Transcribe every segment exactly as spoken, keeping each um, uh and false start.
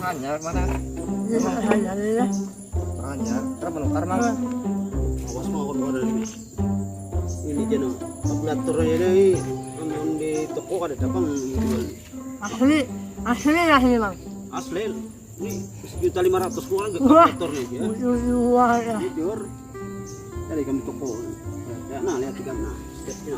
Hanyar mana? Hanyar ya. Hanyar, terus menukar mah. Awas mau aku keluar dari ini. Ini dia no. Kalkulatornya ini amun di toko kada dapat jual. Asli, asli lah ini bang. Asli. Ini sejuta lima ratus keluar gak kalkulator nih ya. Wah, ya. Jujur. Dari kami toko. Ya, nah lihat kan nah. Stepnya.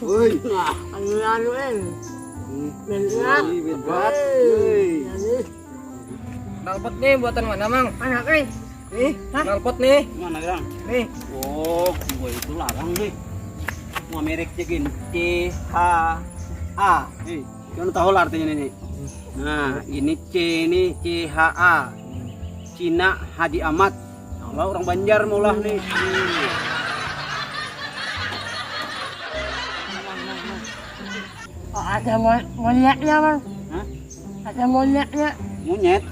Woi. Nah. Anu anu eh. Hmm. Berat. Woi, berat. Woi. Jadi. Knalpot nih buatan mana mang? Anak eh. Nih, hah? Knalpot nih. Mana bilang? Nih. Oh, gue itu larang nih. Mau merek gin C H A. Nih, kamu tahu lah artinya ini. Nah, ini C ini C H A. Cina Haji Amat. Kalau orang Banjar maulah nih. Oh, ada mo- monyetnya bang. Hah? Ada monyetnya. Monyet.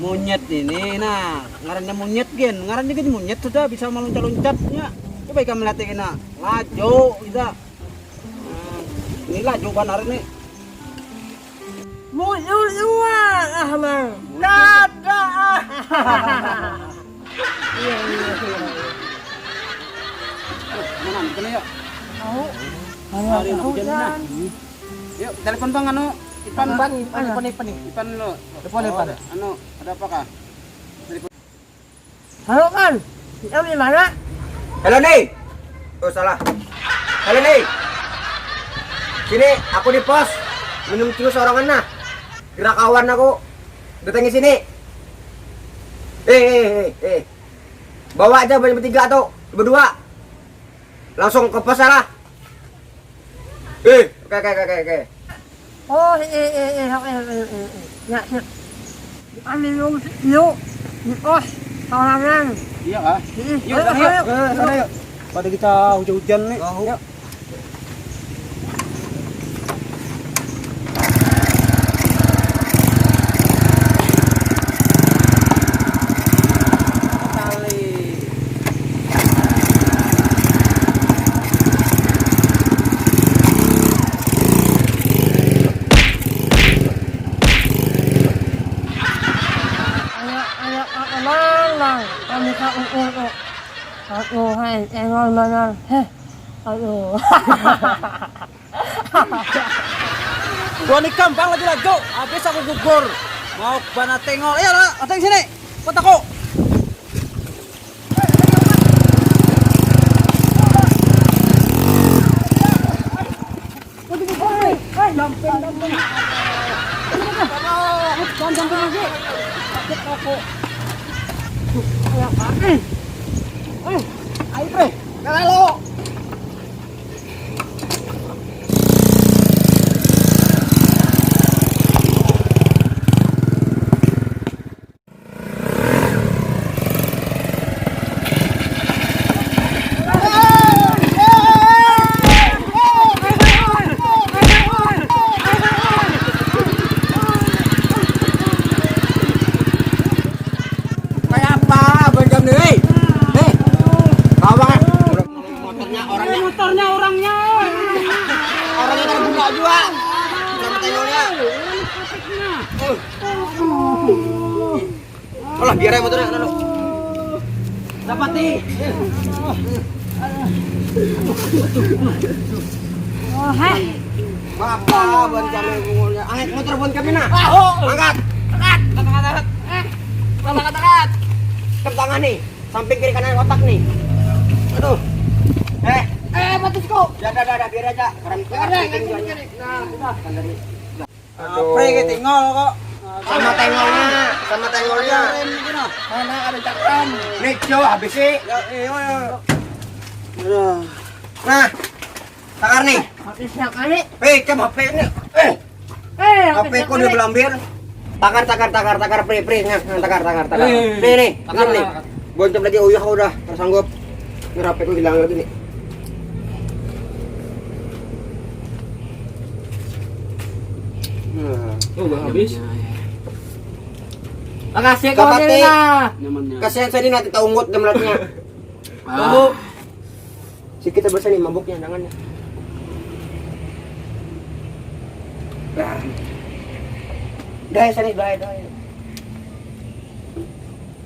Monyet ini nah ngarannya monyet gen, ngarannya gen monyet sudah bisa meluncat-luncatnya. Coba ikan melihat ini nah, lajo kita. Nah, ini lajo banar ini. Muyul jua ah bang. Kada ah. Iya iya iya. Mana kena ya? Tahu. Hari nak hujan nah. Yuk, telepon bang anu Ipan. Ipan, Ipan, Ipan, Ipan. Ipan lo. Telepon Ipan. Anu, ada apakah? Halo kan? Kita di mana? Halo nih. Oh salah. Halo nih. Sini aku di pos. Minum cus sorangan nah. Gerak kawan aku. Datangi sini. Eh eh eh eh. Bawa aja banyak bertiga tuh, berdua. Langsung ke pos lah. Eh, oke oke oke oke. Oh, eh eh eh oke oke oke. Ya, sip. Ambil lu yuk. Di pos sorangan. Iya kah? Yuk, ayo, ayo. Ke sana yuk. Pada kita hujan-hujan nih. Yuk. Anak-anak aku mang, mang. Kami ka ukur tu. Aku hai, tengol banar. Heh. Aduh. Buan ikam bang laju-laju. Habis aku gugur. Mau bana tengol. Iya lah, datang sini. Kau takut. Kayak apa abang jam nih? Hei, bawa kan? Motornya orangnya. Motornya orangnya. Orangnya kan guna juga. Sama tengoknya. Alah, biar aja motornya, anu. Dapat nih. Oh, heh. Bapak buat kami bungulnya. Angkat motor buat kami nah. Angkat. Angkat. Angkat, angkat, angkat. Eh, angkat, angkat, angkat. Tem tangan nih. Samping kiri kanan otak nih. Aduh. Eh. Eh, batusku. Dah, dah, dah, dah, biar aja. Keren. Biar aja, keren, keren, keren. Nah, sudah. Kan dari Aduh. Apa ya tinggal kok? Sama tengolnya, sama tengolnya. Mana ada cakram? Nih, Jo, habis sih. Ya, iya, iya. Nah, takar nih. Habis sekali. Eh, coba H P ini. Eh, Eh, H P ku udah belambir. Takar, takar, takar, takar, pre, pre, nah, nah, takar, takar, takar. Eh, nih, nih, takar, nih. Takar. Boncop lagi, uyah udah, tersanggup. Ini H P ku hilang lagi nih. Nah. Oh, udah habis. Makasih kawan lah. Kasihan saya ini nanti tak ungut dan melatnya. Ah. Tahu. Si kita bahasa nih mabuknya tangannya. Dah. Dah, sini, dah, dah.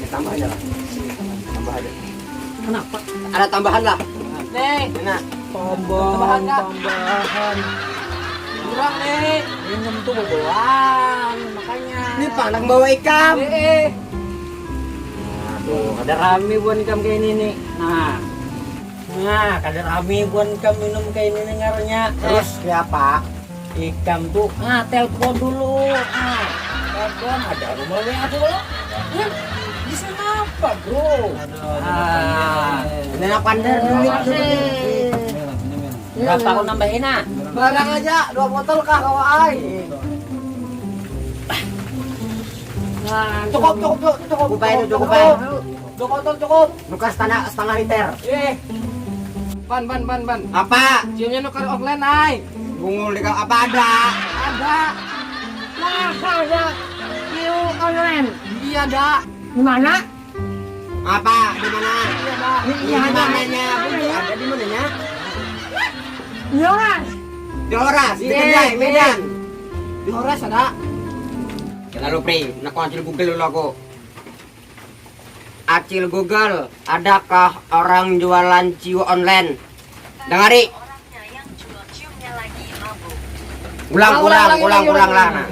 Ya, tambah aja lah. Tambah aja. Kenapa? Ada tambahan lah. Nih. Nah. Tambahan, tambahan. Kurang nih. Minum tuh beboan, makanya. Ini pandang bawa ikam. Eh, eh. Aduh, ada rami buan ikam kayak ini nih. Nah. Nah, kada rami buan ikam minum kayak ini nih ngarannya. Terus, eh, siapa? Ikam tuh, ah, telepon dulu. Ah, telepon, ada nomor W A tuh lo. Hah? Bisa apa, bro? Aduh, aduh, ah, ini anak pandai dulu. Berapa aku nambahin, ah? Barang aja, dua botol kah, kawa ai? Cukup, cukup, cukup, cukup. Cukup aja, cukup aja. Dua botol cukup. Nukar setengah, setengah liter. Eh. Ban, ban, ban, ban. Apa? Ciumnya nukar online, ai. Bungul di kau, apa ada? Ada. Masa ada? Cium online. Iya, ada. Di mana? Apa? Di mana? Iya, ada. Di mananya? Ada di mananya? Di Horas. Di Horas, di, iya, Kendai, iya, Medan. Di Horas ada. Lalu, Pri, nak kuancil Google dulu aku. Acil Google, adakah orang jualan ciu online? Dangari. Ulang, ulang, ulang, ulang lah. Nah.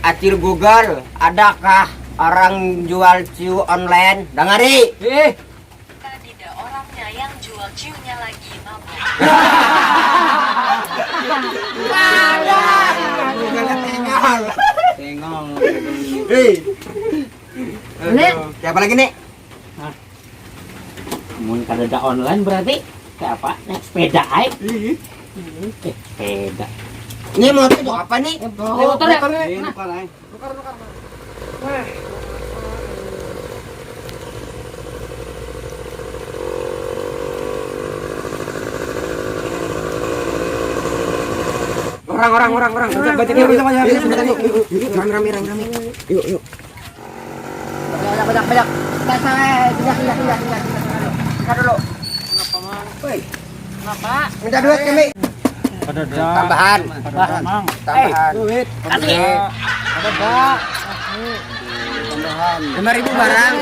Acil Google, adakah orang jual ciu online? Dangari. Eh. Tidak, orangnya yang jual ciunya lagi mabuk. Tengong. Hei. Nek. Aduh, siapa lagi, Nek? Hah? Mun kada ada online berarti kayak apa? Naik sepeda ai. Ih. Eh, sepeda. Ini motor itu apa nih? Ini motor ya? Motor nih. Ini motor ai. Tukar, tukar, tukar. Wah. Orang, orang, orang, orang. Banyak, banyak, banyak. Yuk, yuk, yuk, yuk. Rame, rame, rame, rame. Yuk, yuk. Banyak, banyak, banyak. Santai, santai. Pindah, pindah, pindah, pindah, pindah. Pindah dulu. Kenapa, Mang? Woi. Kenapa? Minta duit kami. Ada dah. Tambahan. Ada, Mang. Tambahan. Eh, duit. Kasih. Ada dah. Tambahan. Lima ribu barang.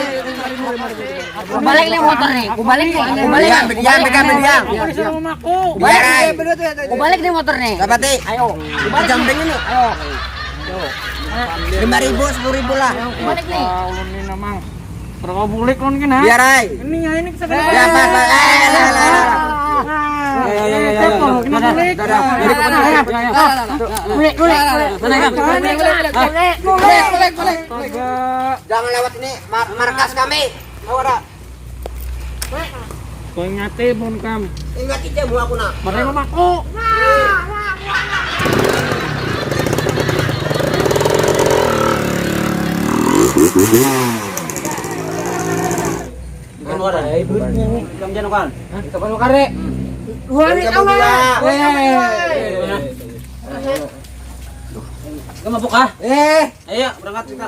Kubalik nih motor nih. Kubalik nih. Kubalik. Diam, diam, diam, diam. Kubalik. Kubalik nih motor nih. Dapat, Ti. Ayo. Kubalik. Jam nih. Dingin nih. Ayo. Lima ribu, sepuluh ribu lah. Balik nih. Ulun ni namang. Berapa bulik ulun kena? Biar ai. Ini ya ini kita. Ya, pas, pas. Eh, eh, eh, eh, eh. Ya, ya, ya, ya, ya. Kena bulik. Dadah. Bulik, bulik, bulik. Mana, Kang? Bulik, bulik, bulik. Bulik, bulik, bulik. Jangan lewat ini, mar-, markas kami. Tahu ada? Kau ingati mun kam. Ingat aja buah aku nak. Mereka mamaku. Ikam jangan, kan? Kapan mau kare? Dua hari. Kamu kawan dua. Eh. Kamu mabuk, ah? Eh. Ayo, berangkat kita.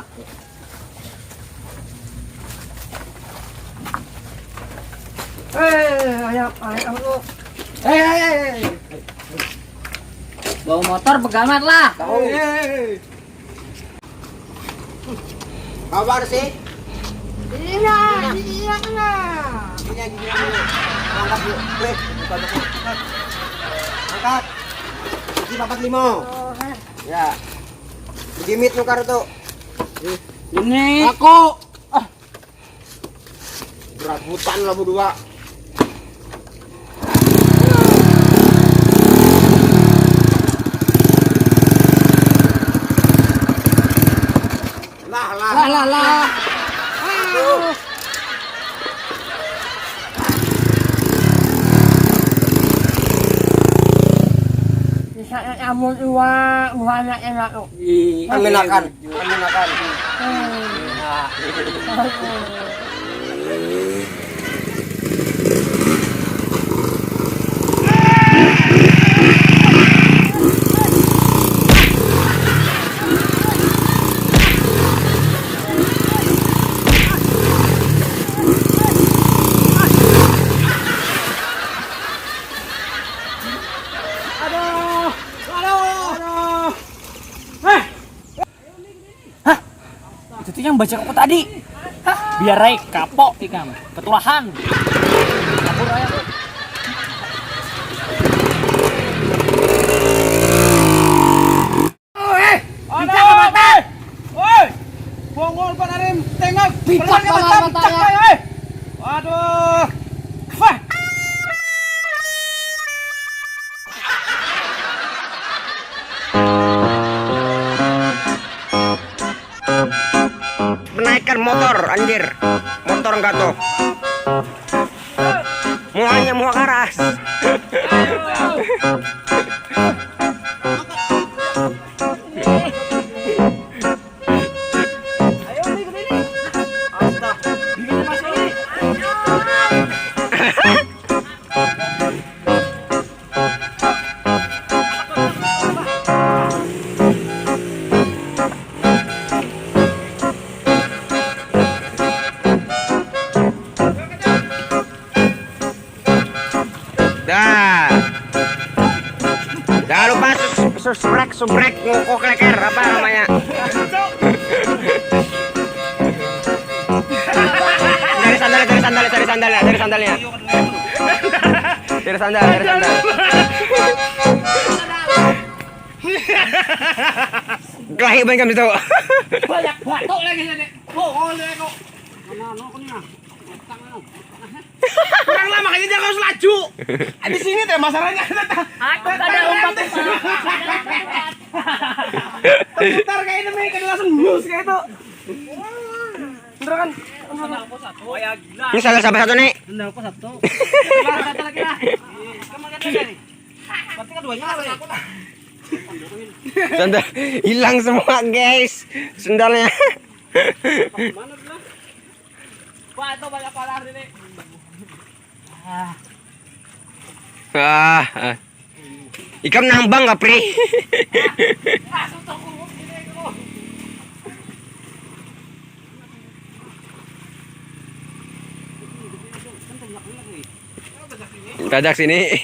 Eh, ayo, ayo, ayo. Eh, eh, eh, eh. Bawa motor begamat lah. Tahu. Eh, eh, eh. Kabar sih? Iya, iya lah. Ini yang gini dulu. Angkat dulu. Weh, buka dulu. Angkat. Ini papat lima. Oh, eh. Ya. Jimit nukar tuh. Ini. Aku. Ah. Berabutan lah berdua. Lah, lah. Lah, lah, lah. Aduh. Misalnya nyamuk iwak, buahnya enak tuh. Ih, amin akan. Amin akan. Hmm. Nah. Aduh, aduh, aduh. Eh. Hah? Itu tuh yang baca aku tadi. Hah? Biar aja kapok ikam. Ketulahan. Kabur aja. Oh, eh. Ada apa, eh? Woi. Bongol panarim tengok. Pikot. Pernah banget mata, mata, cak, ya. Eh. Waduh. Wah. Menaikkan motor, anjir. Motor enggak tuh. Muanya mua karas. Dah. Jangan lupa sus- subrek, subrek, ngoko kleker, apa namanya? Cari sandal, cari sandal, cari sandal, cari sandalnya. Cari sandal, cari sandal. Kelahi banyak itu. Banyak batuk lagi tadi. Oh, oh, kok. Mana, anu, aku nih, nah. Kurang lah, makanya jangan harus laju. Di sini teh masalahnya. Aku kada umpat. Putar kayak ini, kada langsung nyus kayak itu. Bener kan? Ini salah siapa satu nih? Sendalku satu. Lah, satu lagi lah. Kamu angkat aja nih. Berarti keduanya lah, ya? Sendal hilang semua, guys. Sendalnya. Mana, Bro? Wah, itu banyak palar ini. Ah. Ah, ah. Ikam nambang, Kapri? Tajak sini.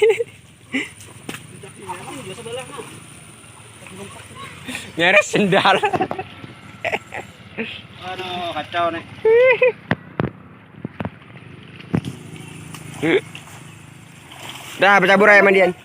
Nyaris sendal. Aduh, kacau nih. Dah, bercabur aja mandian.